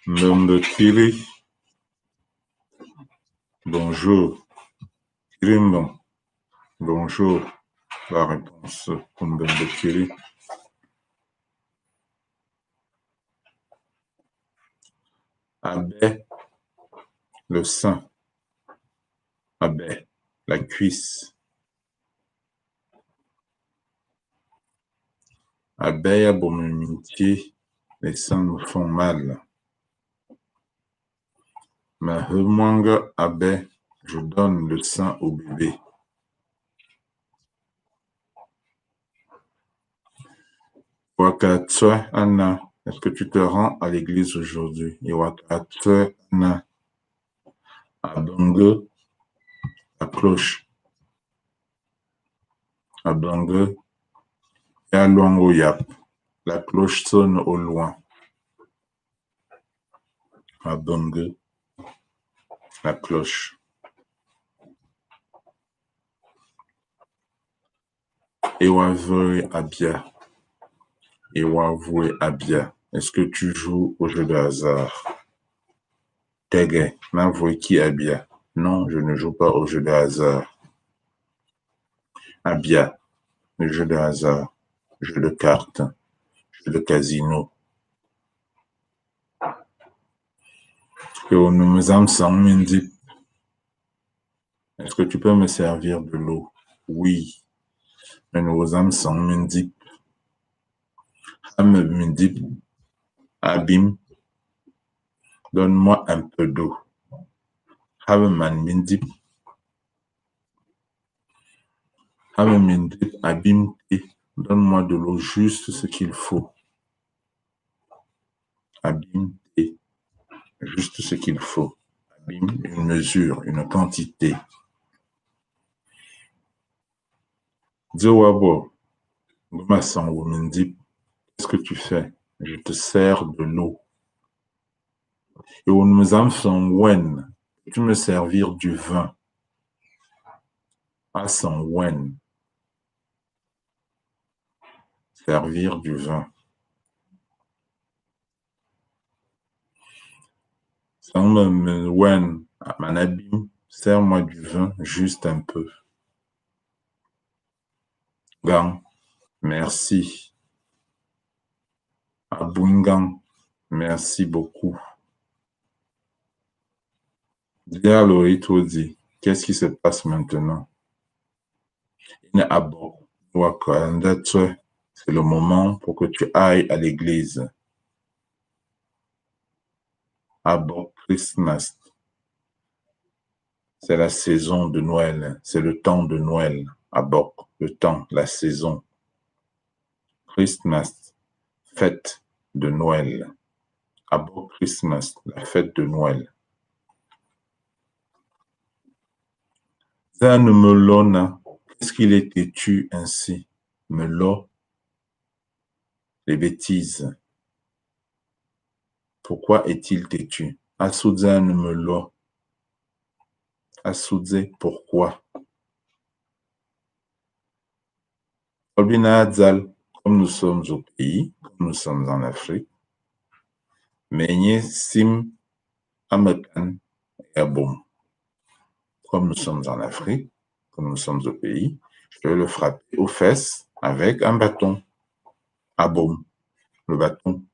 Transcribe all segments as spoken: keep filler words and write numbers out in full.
Mbembe kiri. Bonjour. Kiri mbong. Bonjour. La réponse pour mbembe kiri. Abê, le sein. Abê, la cuisse. Abê ya bom minti, les seins me font mal. Mə he mwanga abê, je donne le sein au bébé. Wa ka tswe a na, est-ce que tu te rends à l'église aujourd'hui? E wa ka tswe a na. Abenge, la cloche. Abenge ya loan o yab. La cloche sonne au loin. Abenge, la cloche. E wa voe abia. E wa voe abia. Est-ce que tu joues au jeu de hasard? Tege, na voe ki abia. Non, je ne joue pas au jeu de hasard. Abia, le jeu de hasard, jeu de cartes, jeu de casino. E o nu mə dzam sɔŋ mindip. Est-ce que tu peux me servir de l'eau? Oui. Mə nu o dzam sɔŋ mindip. Ha mə mindip a bim. Donne-moi un peu d'eau. Ha mə man mindip. Ha mə mindip a bim te. Donne-moi de l'eau, juste ce qu'il faut. A bim te. Juste ce qu'il faut. A bim, une mesure, une quantité. Dzo wa bo, nguma sɔŋ wo mindip. Qu'est-ce que tu fais? Je te sers de l'eau. E o nu mə dzam sɔŋ wɛn. Peux-tu me servir du vin? A sɔŋ wɛn. Servir du vin. Sɔŋ mə, mə wɛn, a man a bim, sers-moi du vin, juste un peu. Gang, merci. Abui gang, merci beaucoup. Dialo itodi, qu'est-ce qui se passe maintenant? Ina abok, wa ka nda tswe, c'est le moment pour que tu ailles à l'église. Abok Christmas. C'est la saison de Noël. C'est le temps de Noël. Abok, le temps, la saison. Christmas, fête de Noël. Abok Christmas, la fête de Noël. Zan melo na, qu'est-ce qu'il est têtu ainsi? Melo, les bêtises. Pourquoi est-il têtu? A su dzé ane melo? A su dzé, pourquoi? Obina Adzal, comme nous sommes au pays, comme nous sommes en Afrique, mais nye sim amekan ya bom. Comme nous sommes en Afrique, comme nous sommes au pays, je vais le frapper aux fesses avec un bâton. Abom, le bâton.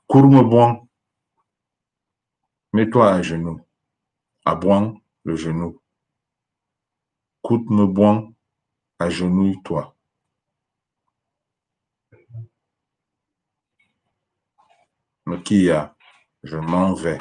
Kurme bwang, mets-toi à genoux. Abwang, le genou. Kut me bwang, agenouille-toi. Mekia, je m'en vais.